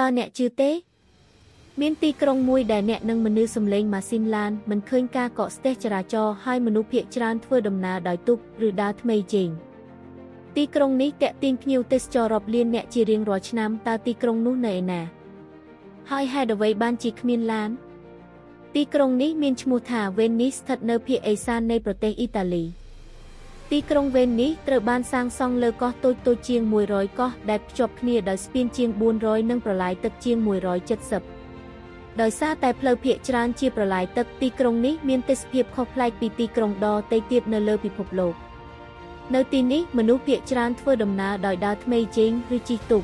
តើអ្នកជឿទេ មានទីក្រុងមួយដែលអ្នកនឹងមិនឮសំឡេងម៉ាស៊ីនឡានមិនឃើញការកកស្ទះចរាចរណ៍ហើយមនុស្សភាគច្រើនធ្វើដំណើរដោយទូកឬដើរថ្មីជែងទីក្រុងនេះទាក់ទាញភ្ញៀវទេសចររាប់លានអ្នកជារៀងរាល់ឆ្នាំតើទីក្រុងនោះនៅឯណាហើយហេតុអ្វីបានជាគ្មានឡានទីក្រុងនេះមានឈ្មោះថាវេនីសស្ថិតនៅភាគឦសាននៃប្រទេសអ៊ីតាលីទីក្រុងវេនីសត្រូវបានសាងសង់លើកោះតូចៗជាង100កោះដែលភ្ជាប់គ្នាដោយស្ពានជាង400និងប្រឡាយទឹកជាង170ដោយសារតែផ្លូវភាគច្រើនជាប្រឡាយទឹកទីក្រុងនេះមានទេសភាពខុសប្លែកពីទីក្រុងដទៃទៀតនៅលើពិភពលោកនៅទីនេះមនុស្សភាគច្រើនធ្វើដំណើរដោយដើរថ្មីជែងឬជិះទូក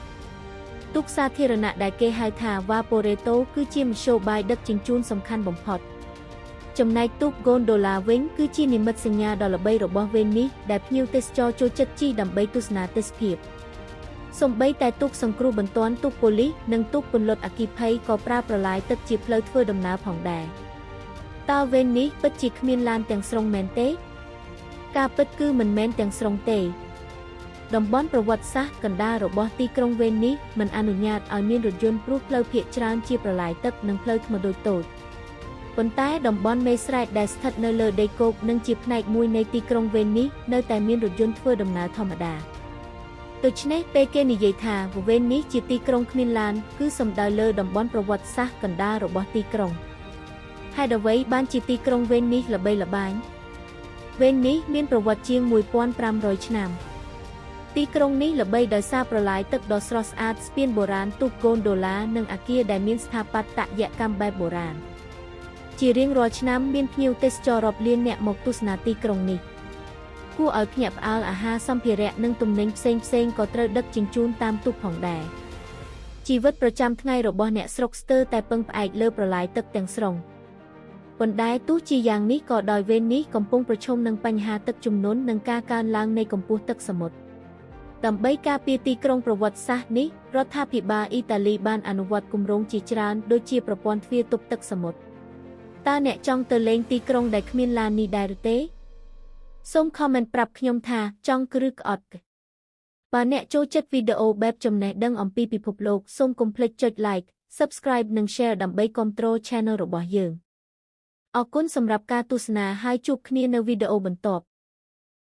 ទូកសាធារណៈដែលគេហៅថាវ៉ាប៉ូរ៉េតូគឺជាមធ្យោបាយដឹកជញ្ជូនសំខាន់បំផុតចំណែកទូកហ្គូនដូឡាវិញគឺជានិមិត្តសញ្ញាដ៏ល្បីរបស់វេនីសដែលភ្ញៀវទេសចរចូលចិត្តជិះដើម្បីទស្សនាទេសភាពសូម្បីតែទូកសង្គ្រោះបន្ទាន់ទូកប៉ូលីសនិងទូកពន្លត់អគ្គិភ័យក៏ប្រើប្រឡាយទឹកជាផ្លូវធ្វើដំណើរផងដែរតើវេនីសពិតជាគ្មានឡានទាំងស្រុងមែនទេការពិតគឺមិនមែនទាំងស្រុងទេតំបន់ប្រវត្តិសាស្ត្រកណ្ដាលរបស់ទីក្រុងវេនីសមិនអនុញ្ញាតឲ្យមានរថយន្តព្រោះផ្លូវភាគច្រើនជាប្រឡាយទឹកនិងផ្លូវថ្មតូចៗប៉ុន្តែតំបន់មេស្រែកដែលស្ថិតនៅលើដីគោកនិងជាផ្នែកមួយនៃទីក្រុងវេនីសនៅតែមានរថយន្តធ្វើដំណើរធម្មតាដូច្នេះពេលគេនិយាយថាវេនីសជាទីក្រុងគ្មានឡានគឺសំដៅលើតំបន់ប្រវត្តិសាស្ត្រកណ្ដាលរបស់ទីក្រុងហេតុអ្វីបានជាទីក្រុងវេនីសល្បីល្បាញវេនីសមានប្រវត្តិជាង1500ឆ្នាំទីក្រុងនេះល្បីដោយសារប្រឡាយទឹកដ៏ស្រស់ស្អាតស្ពានបុរាណទូកហ្គូនដូឡានិងអគារដែលមានស្ថាបត្យកម្មបែបបុរាណជារៀងរាល់ឆ្នាំមានភ្ញៀវទេសចររាប់លានអ្នកមកទស្សនាទីក្រុងនេះគួរឲ្យភ្ញាក់ផ្អើលអាហារសម្ភារៈនិងទំនិញផ្សេងៗក៏ត្រូវដឹកជញ្ជូនតាមទូកផងដែរជីវិតប្រចាំថ្ងៃរបស់អ្នកស្រុកស្ទើរតែពឹងផ្អែកលើប្រឡាយទឹកទាំងស្រុងប៉ុន្តែទោះជាយ៉ាងនេះក៏ដោយវេនីសកំពុងប្រឈមនឹងបញ្ហាទឹកជំនន់និងការកើនឡើងនៃកម្ពស់ទឹកសមុទ្រដើម្បីការពារទីក្រុងប្រវត្តិសាស្ត្រនេះរដ្ឋាភិបាលអ៊ីតាលីបានអនុវត្តគម្រោងជាច្រើនដូចជាប្រព័ន្ធទ្វារទប់ទឹកសមុទ្រតើអ្នកចង់ទៅលេងទីក្រុងដែលគ្មានឡាននេះដែរឬទេសូម comment ប្រាប់ខ្ញុំថាចង់ឬក៏អត់បើអ្នកចូលចិត្តវីដេអូបែបចំណេះដឹងអំពីពិភពលោកសូមកុំភ្លេចចុច Like Subscribe និង Share ដើម្បីគាំទ្រ Channel របស់យើងអរគុណសម្រាប់ការទស្សនាហើយជួបគ្នានៅវីដេអូបន្ទាប់